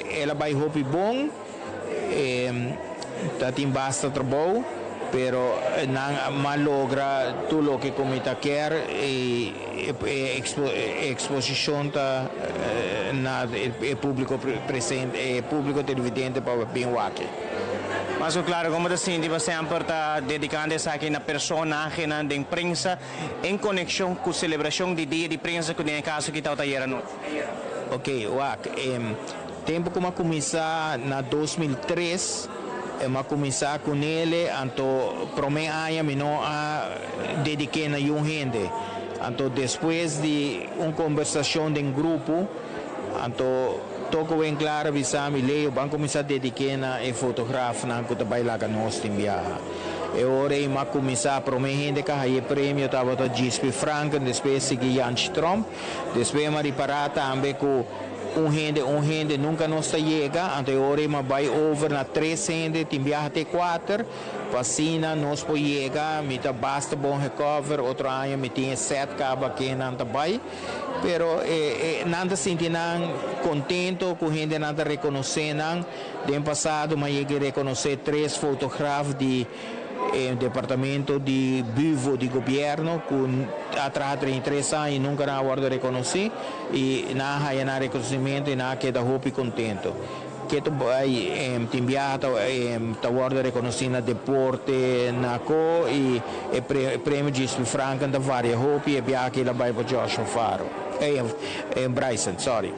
el a bay hopi bon. Ta tin basta trabou, pero nan a mal logra tur loke ku mi ta kier i e eksposishon ta na e públiko presente, e públiko televidente pa bin wak. Mas ku klaro komo ta sinti pa semper ta dedikando esaki na personahenan den prensa en konekshon ku selebrashon di Dia di Prensa ku den e kaso aki tabata ayera nochi. Oke, wak. Tempu ku mi a kuminsá na 2003, mi a kuminsá ku Nele, anto promé aña mi no a dedik'é na yun hende. Anto despues di un kombersashon den grupo, anto Toko Winklaar a bisa mi, Leo, ban kuminsá dedik'é na e fotografnan ku ta bai laga nos tin biaha. E ora ei mi a kuminsá, promé hende ku a haña e premio tabata Gispi Franken, despues sigui Janchi Tromp. Despues mi a ripará tambe ku Un hende, un hende, nunca nos ta yega, anto e ora ei m'a bai over na tres hende, tin biaha te cuater, pa asina nos por yega, mi ta basta bon gecover, otro aña mi tin e set caba ken nan ta bai, pero e nan ta sinti nan contento cu hendenan ta reconoce nan, den pasado m'a yega reconoce tres fotograaf di. E departamento di Buvo di gobierno cu a traha 33 aña y nunca nan a wordo reconoci y nan a haya nan reconocimento y nan a keda hopi contento. Keto bay tin biaha ta ta wordo reconoci na deporte na co y e premio Gispi Franken ta varia hopi e biaha aki el a bay pa Joshua Faro Bryson sorry.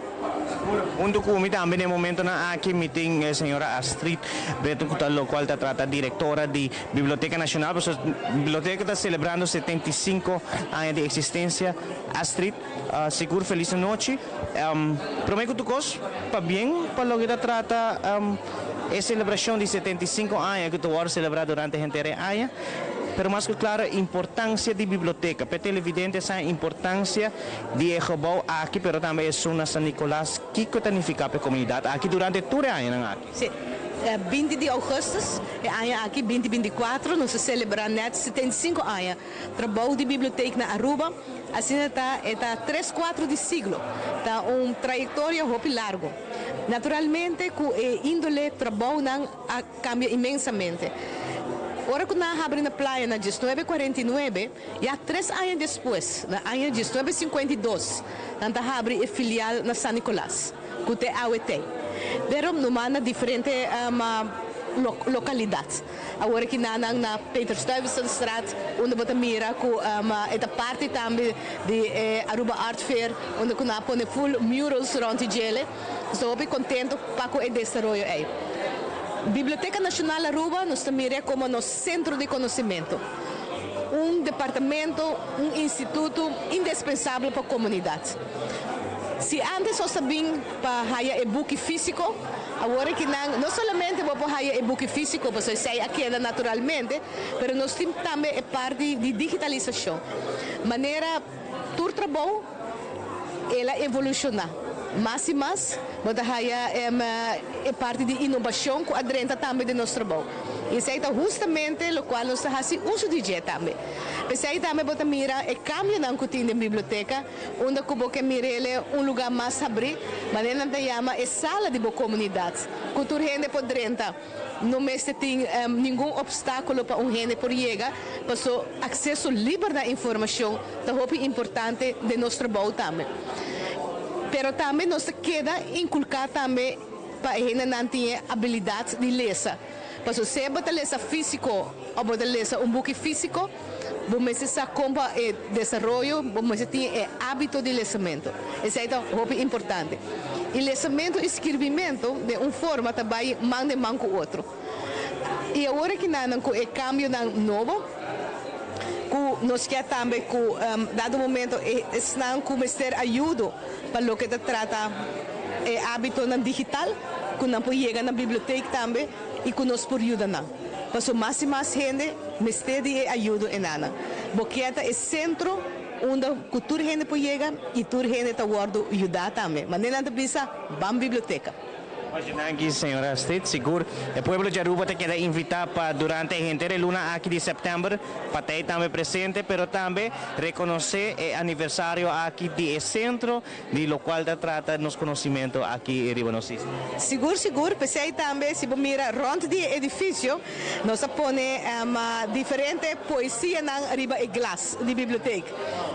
Hunto cu mi tambe den e momentonan aki mi tin e señora Astrid Breton cu ta locual ta trata directora di Biblioteca Nacional pasobra biblioteca ta celebrando 75 aña di existencia. Astrid, sigur feliz anochi. Prome cu tur cos, pabien pa loke ta trata e celebracion di 75 aña cu ta wordo celebra durante henter e aña. Pero mas cu claro importancia di biblioteca. P'e televidente sa e importancia di e gebouw aki pero tambe esun na San Nicolas kiko ta nifica p'e comunidad aki durante tur e añanan aki. Si, 20 di augustus e aña aki binti 24 nos ta celebra net 75 aña trabou di biblioteek na Aruba. Asina ta e ta tres cuatro di siglo. Ta un trayectoria hopi largo. Naturalmente cu e indole trabounan a cambia inmensamente. Ora cu nan a habri na playa na 1949, Ya tres aña despues, na aña 1952, nan ta habri e filial na San Nicolas, ku te awe tei. Pero numa na diferente lokalidat. Awor aki nan nan na Peter Stuyvesantstraat, unda bo ta mira ku e ta parti tambe di e Aruba Art Fair, unda ku nan a pone full murals rònt di djele. Nos ta hopi kontento pa ku e desaroyo ei. Biblioteka Nashonal Aruba nos ta mir'é komo nos sentro di konosementu. Un departamento, un instituto indespensabel pa comunidad. Si antes nos ta bin pa haya e buki fisico, awor aki nan no solamente bo por haya e buki fisico, pasobra esey a keda naturalmente, pero nos tin tambe e parti di digitalisacion. Manera tur trabou, el a evoluciona mas y mas. Bo ta haya e parti di inovacion cu a drenta tambe den nos trabou. Y esey ta hustamente locual nos ta haci uso di dje tambe. P'esey tambe bo ta mira e cambionan cu tin den biblioteca, unda cu bo ke mir'ele un lugar mas habri, manera nan ta yama e sala di bo comunidad, cu tur hende por drenta. No mester tin ningun obstaculo pa un hende por yega, paso acceso liber na informacion ta hopi importante den nos trabou tambe. Pero tambe nos ta keda inculca tambe pa e hendenan tin e abilidad di lesa. Paso sea bo ta lesa fisico of bo ta lesa un buki fisico, bo mester sa con pa e desaroyo, bo mester tin e habito di lesamento. Esey ta hopi importante. Y lesamento y skirbimento den un forma ta bay man den man cu otro. Y awor aki nan cu e cambionan nobo cu nos kier tambe cu dado momento esnan cu mester ayudo pa loke ta trata e habitonan digital cu nan por yega na biblioteek tambe y cu nos por yuda nan. Pasobra mas y mas hende mester di e ayudo enanan. Bo kier ta e centro unda cu tur hende por yega y tur hende ta wordo yuda tambe. Manera nan ta bisa, ban biblioteca. Masha danki, señora Astrid. Sigur e pueblo di Aruba ta keda invita pa durante henter e luna aki di september pa ta ei tambe presente, pero tambe reconoce e aniversario aki di e centro di locual ta trata nos conocimento aki riba nos isla. Sigur, sigur. P'esei tambe si bo mira rond di e edificio nos a pone diferente poesianan riba e glas di biblioteek.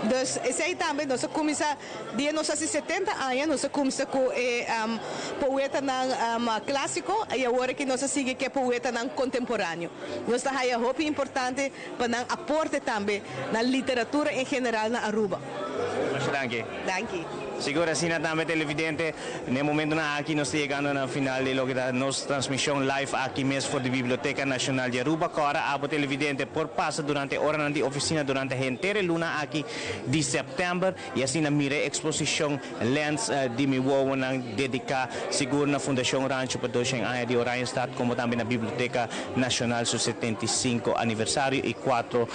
Dus esei tambe nos a cuminsa dia nos hasi setenta aña nos a cuminsa cu e poetanan clasico y awor aki nos a sigui cu e poetanan contemporaneo. Nos ta haya hopi importante pa nan aporte tambe na literatura en general na Aruba. Masha danki. Danki. Sigur asina tambe televidente, n'e momentonan aki nos ta yegando na final di loke ta nos transmision live aki mes for di Biblioteca Nacional di Aruba. Kòrda abo televidente por pasa durante e oranan di oficina durante henter e luna aki di september y asina mira e exposicion Lens di mi wowonan dedica sigur na Fundacion Rancho pa doshen aña di Oranjestad como tambe na Biblioteca Nacional su 75 aniversario y cuatro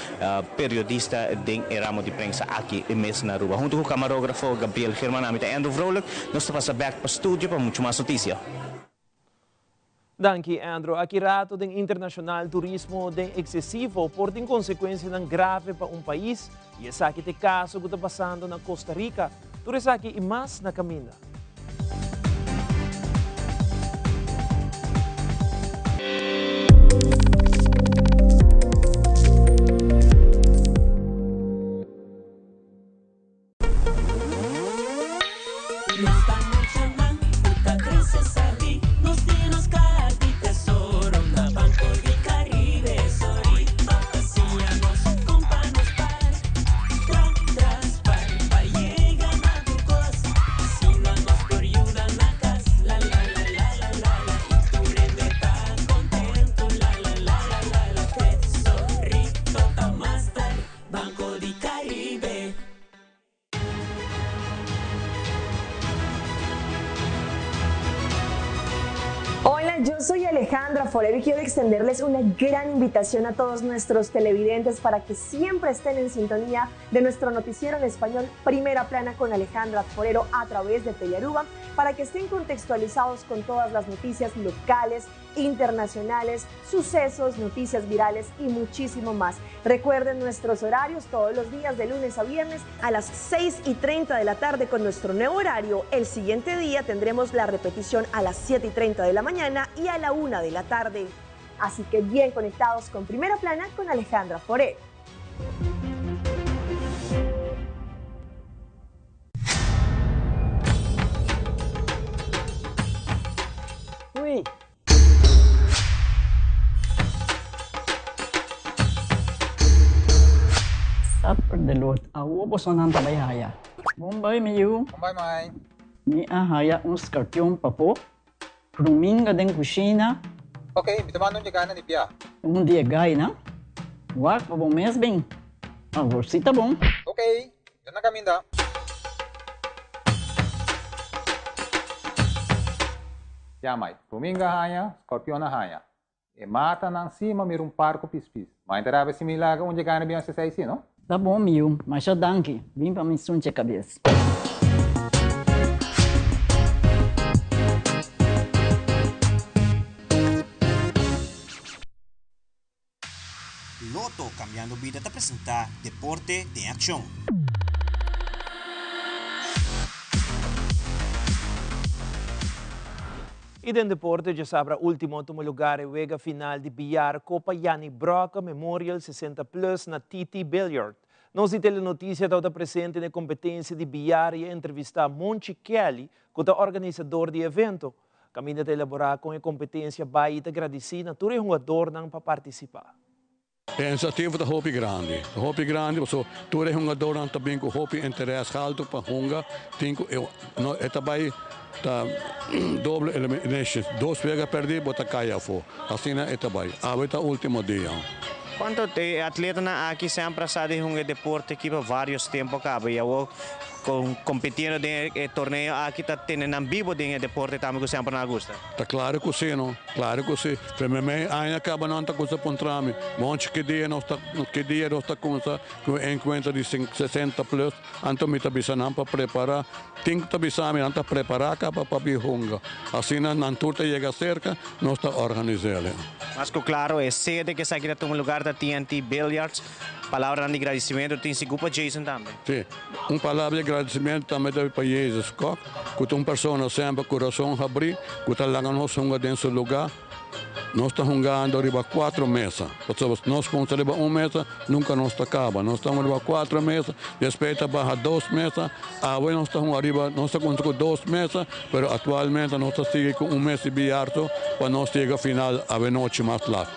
periodista den e ramo di prensa aki mes na Aruba. Hunto cu camarografo Gabriel German ami ta Andrew Vrolijk. Nos ta pasa bek pa studio pa mucho mas noticia. Danki Andrew. Aki rato den internacional turismo den excesivo por tin consecuencianan grave pa un pais y esaki ta e caso cu ta pasando na Costa Rica. Tur esaki y mas na caminda. Hola, yo soy Alejandra Forero y quiero extenderles una gran invitación a todos nuestros televidentes para que siempre estén en sintonía de nuestro noticiero en español Primera Plana con Alejandra Forero a través de Telearuba, para que estén contextualizados con todas las noticias locales, internacionales, sucesos, noticias virales y muchísimo más. Recuerden nuestros horarios todos los días de lunes a viernes a las 6 y 30 de la tarde con nuestro nuevo horario. El siguiente día tendremos la repetición a las 7 y 30 de la mañana y a la 1 de la tarde. Así que bien conectados con Primera Plana con Alejandra Forero. Uy. Suffer the Lord. Awo bosonan ta bai haya. Bon bai mi yu. Bon bai mai. Mi a haya un scorpion pafó. Ruminga den kushina. Ok, mi ta manda un yegana di bia. Un di e gainan. Wak pa bo mes bin. Awor si ta bon. Ok, mi ta na kaminda. Ya mai, ruminga haña, scorpion a haña. E matanan si ma mira un par ku pispis. Mai ta rabia si mi laga un yegana bin hasi esei si, no? Ta bon mi yu, masha danki. Bin pa mi sunchi e kabes. Lotto Cambiando Bida ta presenta Deporte den Accion. Y den deporte djasabra ultimo a tuma lugar e wega final di billar Copa Jannie Brokke Memorial 60 Plus na TT Billiard. Nos di Telenoticia tabata presente na e competencia di billar y a entrevista Monchi Kelly cu ta organisador di e evento. Caminda ta elabora con e competencia bay y ta gradici na tur e hungadornan pa participa. E iniciativa ta hopi grandi, ta hopi grandi pasobra tur e hungadornan ta bin cu hopi interes halto pa hunga, tin cu no e ta bay ta doble elimination, dos wega perdi bo ta cay afo, asina e ta bay, awe ta ultimo dia. Cuanto e atletanan aki semper a sa di hunga e deporte aki pa varios tempo caba y awor compitiendo den e torneo aki ta tene nan bibo den e deporte tambe cu semper nan a gusta? Ta claro cu si no, claro cu si. Primer mei aña caba nan ta cuminsa puntra mi, Monchi ki dia nos ta ki dia nos ta cuminsa cu e encuentro di 60 plus? Anto mi ta bisa nan pa prepara. Tin cu ta bisa mi nan ta prepara caba pa bin hunga. Asina nan tur ta yega cerca, nos ta organiz'el. Mas cu claro e sede cu esaki ta tuma lugar ta TNT Billiards. Palabranan di gradicimento tin sigur pa Jason tambe. Sí, un palabra di gradicimento tambe ta pa Jesus Kok, cu ta un persona semper curason habri, cu ta laga nos hunga den su lugar. Nos ta hungando riba cuatro mesa, pasobra si nos cuminsa riba un mesa, nunca nos ta caba. Nos ta hunga riba cuatro mesa, despues ta baha dos mesa. Awe nos ta hunga riba, nos ta cuminsa cu dos mesa, pero actualmente nos ta sigui cu un mesa di billar so pa nos yega final awe nochi mas lat.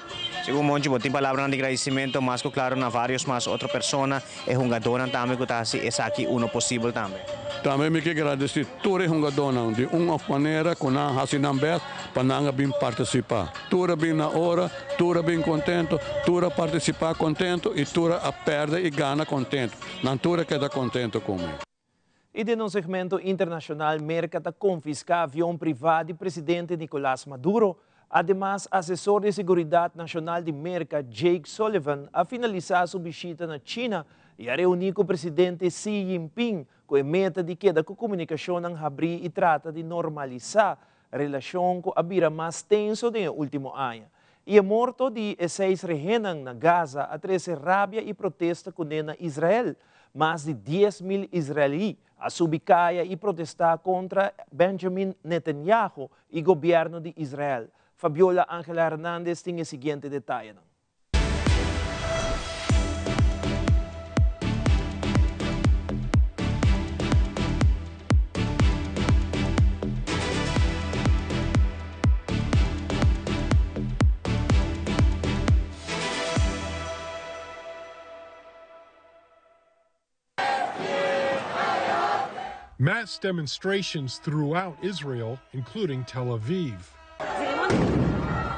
Segun Monchi, bo tin palabranan di gradicimento mas cu claro na varios mas otro persona, e hungadornan tambe cu ta haci esaki uno posibel tambe. Tambe mi ke gradeci tur e hungadornan di un of manera cu nan haci nan best pa nan a bin participa. Tur a bin na ora, tur a bin contento, tur a participa contento y tur a perde y gana contento. Nan tur a keda contento cu mi. Y den nos segmento internacional Merca ta confisca avion priva di presidente Nicolas Maduro. Ademas, asesor di seguridad nacional di Merca Jake Sullivan a finalisa su bishita na China y a reuni cu presidente Xi Jinping cu e meta di keda cu comunicacionnan habri y trata di normalisa relacion cu a bira mas tenso den e ultimo aña. Y e morto di e seis rehennan na Gaza a trece rabia y protesta cune na Israel. Mas di 10,000 israelí a subi caya y protesta contra Benjamin Netanyahu y gobierno di Israel. Fabiola Angela Hernandez tin e siguiente detayenan. Mass demonstrations throughout Israel, including Tel Aviv,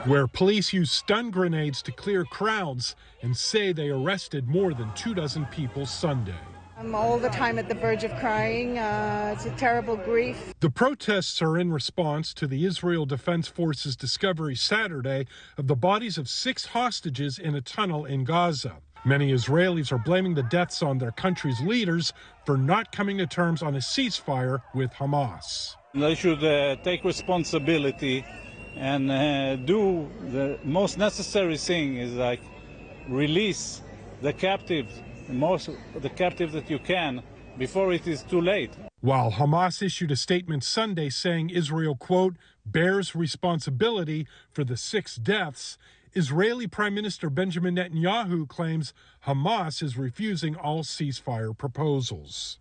where police used stun grenades to clear crowds and say they arrested more than two dozen people Sunday. I'm all the time at the verge of crying. Uh, it's a terrible grief. The protests are in response to the Israel Defense Forces discovery Saturday of the bodies of six hostages in a tunnel in Gaza. Many Israelis are blaming the deaths on their country's leaders for not coming to terms on a ceasefire with Hamas. They should uh, take responsibility and uh, do the most necessary thing is like release the captives, most the captive that you can before it is too late. While Hamas issued a statement Sunday saying Israel, quote, bears responsibility for the six deaths, Israeli Prime Minister Benjamin Netanyahu claims Hamas is refusing all ceasefire proposals.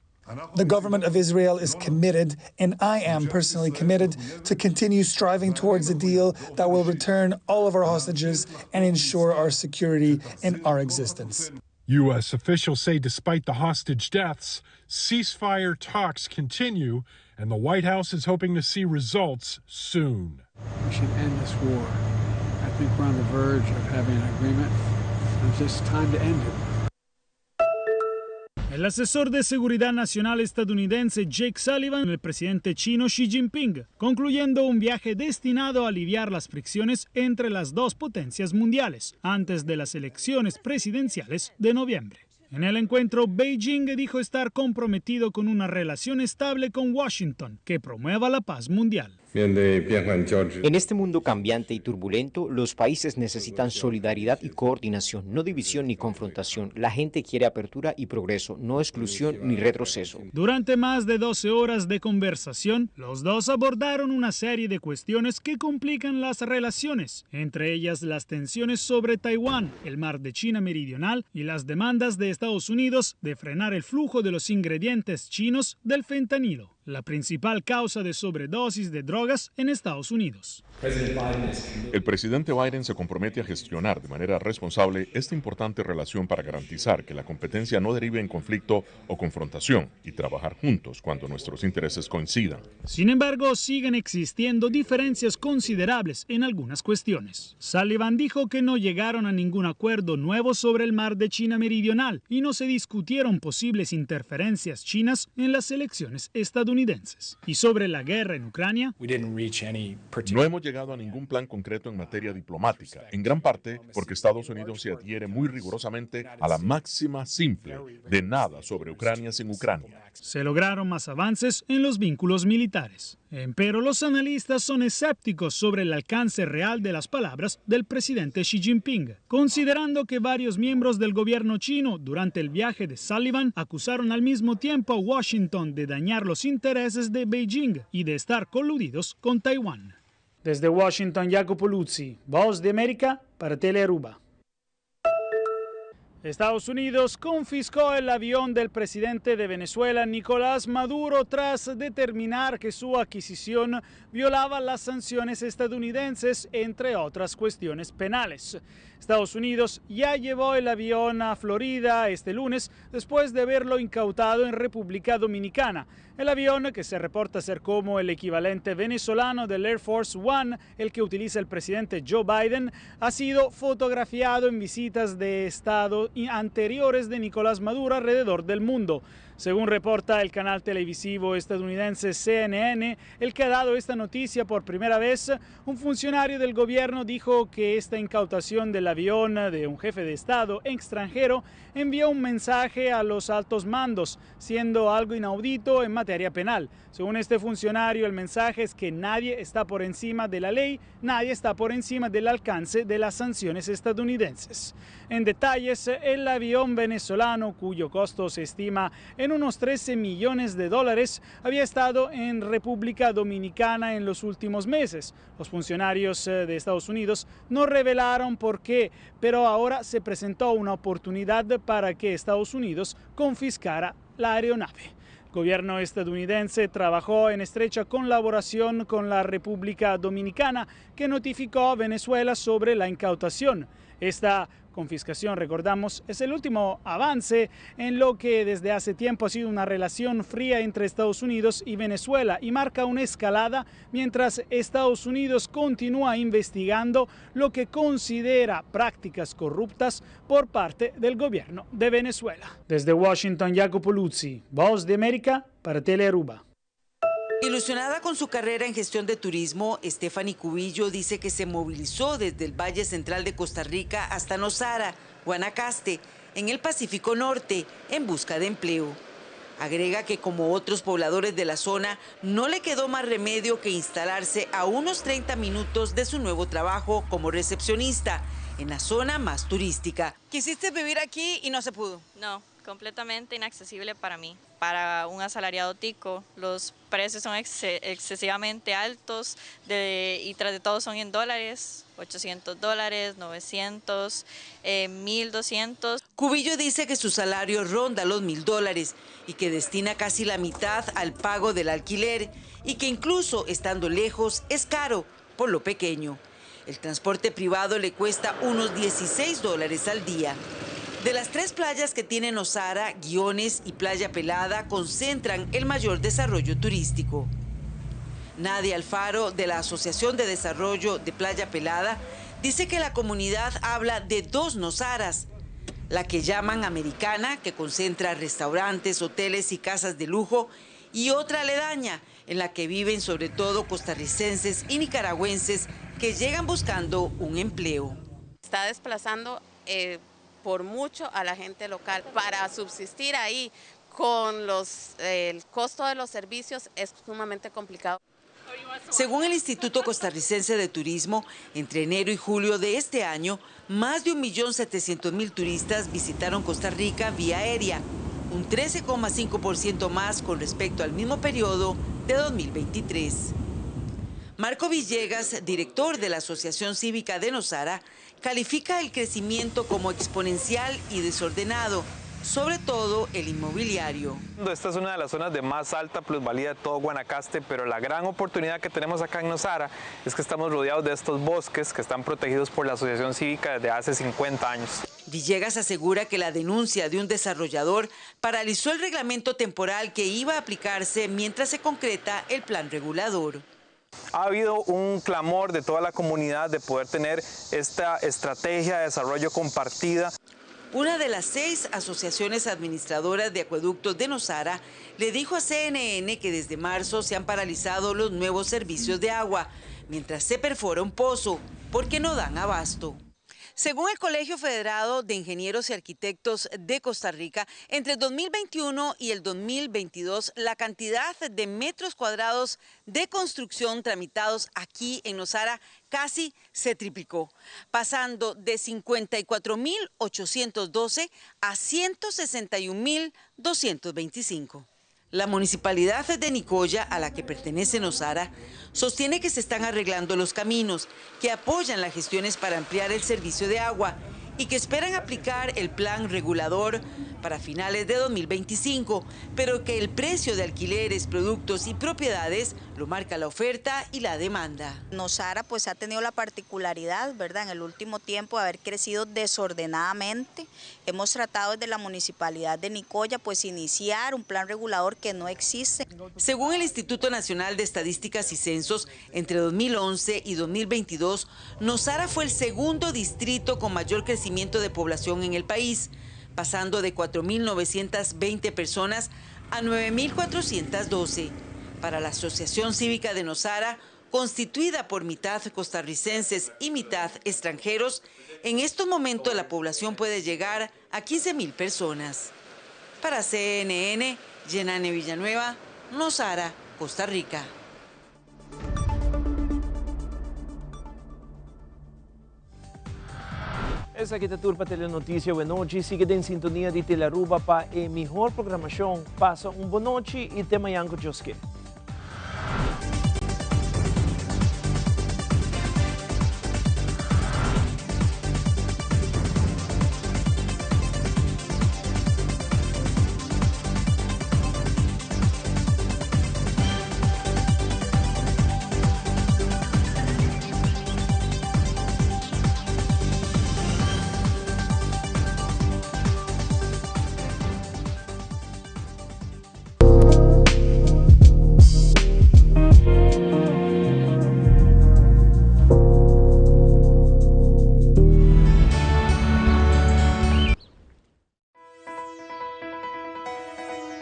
The government of Israel is committed, and I am personally committed, to continue striving towards a deal that will return all of our hostages and ensure our security and our existence. U.S. officials say despite the hostage deaths, ceasefire talks continue, and the White House is hoping to see results soon. We should end this war. I think we're on the verge of having an agreement. It's just time to end it. El asesor de seguridad nacional estadounidense Jake Sullivan, el presidente chino Xi Jinping, concluyendo un viaje destinado a aliviar las fricciones entre las dos potencias mundiales antes de las elecciones presidenciales de noviembre. En el encuentro, Beijing dijo estar comprometido con una relación estable con Washington que promueva la paz mundial. En este mundo cambiante y turbulento, los países necesitan solidaridad y coordinación, no división ni confrontación. La gente quiere apertura y progreso, no exclusión ni retroceso. Durante más de 12 horas de conversación, los dos abordaron una serie de cuestiones que complican las relaciones, entre ellas las tensiones sobre Taiwán, el mar de China Meridional y las demandas de Estados Unidos de frenar el flujo de los ingredientes chinos del fentanilo, la principal causa de sobredosis de drogas en Estados Unidos. El presidente Biden se compromete a gestionar de manera responsable esta importante relación para garantizar que la competencia no derive en conflicto o confrontación y trabajar juntos cuando nuestros intereses coincidan. Sin embargo, siguen existiendo diferencias considerables en algunas cuestiones. Sullivan dijo que no llegaron a ningún acuerdo nuevo sobre el mar de China Meridional y no se discutieron posibles interferencias chinas en las elecciones estadounidenses. Y sobre la guerra en Ucrania, No hemos llegado a ningún plan concreto en materia diplomática, en gran parte porque Estados Unidos se adhiere muy rigurosamente a la máxima simple de nada sobre Ucrania sin Ucrania. Se lograron más avances en los vínculos militares. Pero los analistas son escépticos sobre el alcance real de las palabras del presidente Xi Jinping, considerando que varios miembros del gobierno chino durante el viaje de Sullivan acusaron al mismo tiempo a Washington de dañar los intereses de Beijing y de estar coludidos con Taiwán. Desde Washington, Jacopo Luzzi, Voz de América para Telearuba. Estados Unidos confiscó el avión del presidente de Venezuela, Nicolás Maduro, tras determinar que su adquisición violaba las sanciones estadounidenses, entre otras cuestiones penales. Estados Unidos ya llevó el avión a Florida este lunes después de haberlo incautado en República Dominicana. El avión, que se reporta ser como el equivalente venezolano del Air Force One, el que utiliza el presidente Joe Biden, ha sido fotografiado en visitas de Estado anteriores de Nicolás Maduro alrededor del mundo. Según reporta el canal televisivo estadounidense CNN, el que ha dado esta noticia por primera vez, un funcionario del gobierno dijo que esta incautación del avión de un jefe de Estado extranjero envió un mensaje a los altos mandos, siendo algo inaudito en materia penal. Según este funcionario, el mensaje es que nadie está por encima de la ley, nadie está por encima del alcance de las sanciones estadounidenses. En detalles, el avión venezolano, cuyo costo se estima en unos 13 millones de dólares, había estado en República Dominicana en los últimos meses. Los funcionarios de Estados Unidos no revelaron por qué, pero ahora se presentó una oportunidad para que Estados Unidos confiscara la aeronave. El gobierno estadounidense trabajó en estrecha colaboración con la República Dominicana, que notificó a Venezuela sobre la incautación. Esta confiscación, recordamos, es el último avance en lo que desde hace tiempo ha sido una relación fría entre Estados Unidos y Venezuela y marca una escalada mientras Estados Unidos continúa investigando lo que considera prácticas corruptas por parte del gobierno de Venezuela. Desde Washington, Jacopo Luzzi, Voz de América para Telearuba. Ilusionada con su carrera en gestión de turismo, Stephanie Cubillo dice que se movilizó desde el Valle Central de Costa Rica hasta Nosara, Guanacaste, en el Pacífico Norte, en busca de empleo. Agrega que como otros pobladores de la zona, no le quedó más remedio que instalarse a unos 30 minutos de su nuevo trabajo como recepcionista, en la zona más turística. Quisiste vivir aquí y no se pudo. No, completamente inaccesible para mí. Para un asalariado tico, los precios son excesivamente altos y tras de todo son en dólares, 800 dólares, 900, 1200. Cubillo dice que su salario ronda los 1000 dólares y que destina casi la mitad al pago del alquiler y que incluso estando lejos es caro por lo pequeño. El transporte privado le cuesta unos 16 dólares al día. De las tres playas que tiene Nosara, Guiones y Playa Pelada concentran el mayor desarrollo turístico. Nadia Alfaro, de la Asociación de Desarrollo de Playa Pelada, dice que la comunidad habla de dos Nosaras, la que llaman americana, que concentra restaurantes, hoteles y casas de lujo, y otra aledaña, en la que viven sobre todo costarricenses y nicaragüenses que llegan buscando un empleo. Está desplazando por mucho a la gente local. Para subsistir ahí con el costo de los servicios es sumamente complicado. Según el Instituto Costarricense de Turismo, entre enero y julio de este año, más de 1.700.000 turistas visitaron Costa Rica vía aérea, un 13,5% más con respecto al mismo periodo de 2023. Marco Villegas, director de la Asociación Cívica de Nosara, califica el crecimiento como exponencial y desordenado, sobre todo el inmobiliario. Esta es una de las zonas de más alta plusvalía de todo Guanacaste, pero la gran oportunidad que tenemos acá en Nosara es que estamos rodeados de estos bosques que están protegidos por la Asociación Cívica desde hace 50 años. Villegas asegura que la denuncia de un desarrollador paralizó el reglamento temporal que iba a aplicarse mientras se concreta el plan regulador. Ha habido un clamor de toda la comunidad de poder tener esta estrategia de desarrollo compartida. Una de las 6 asociaciones administradoras de acueductos de Nosara le dijo a CNN que desde marzo se han paralizado los nuevos servicios de agua, mientras se perfora un pozo, porque no dan abasto. Según el Colegio Federado de Ingenieros y Arquitectos de Costa Rica, entre el 2021 y el 2022, la cantidad de metros cuadrados de construcción tramitados aquí en Nosara casi se triplicó, pasando de 54.812 a 161.225. La municipalidad de Nicoya, a la que pertenece Nosara, sostiene que se están arreglando los caminos, que apoyan las gestiones para ampliar el servicio de agua y que esperan aplicar el plan regulador para finales de 2025, pero que el precio de alquileres, productos y propiedades lo marca la oferta y la demanda. Nosara ha tenido la particularidad, ¿verdad?, en el último tiempo de haber crecido desordenadamente. Hemos tratado desde la municipalidad de Nicoya iniciar un plan regulador que no existe. Según el Instituto Nacional de Estadísticas y Censos, entre 2011 y 2022, Nosara fue el segundo distrito con mayor crecimiento de población en el país, pasando de 4.920 personas a 9.412. Para la Asociación Cívica de Nosara, constituida por mitad costarricenses y mitad extranjeros, en estos momentos la población puede llegar a 15.000 personas. Para CNN, Yenane Villanueva, Nosara, Costa Rica. Esaki ta tur pa Telenoticia Buenochi. Sigue den sintonia di Telearuba pa e mihor programacion. Pasa un bonochi y te mañan cu Dios kier.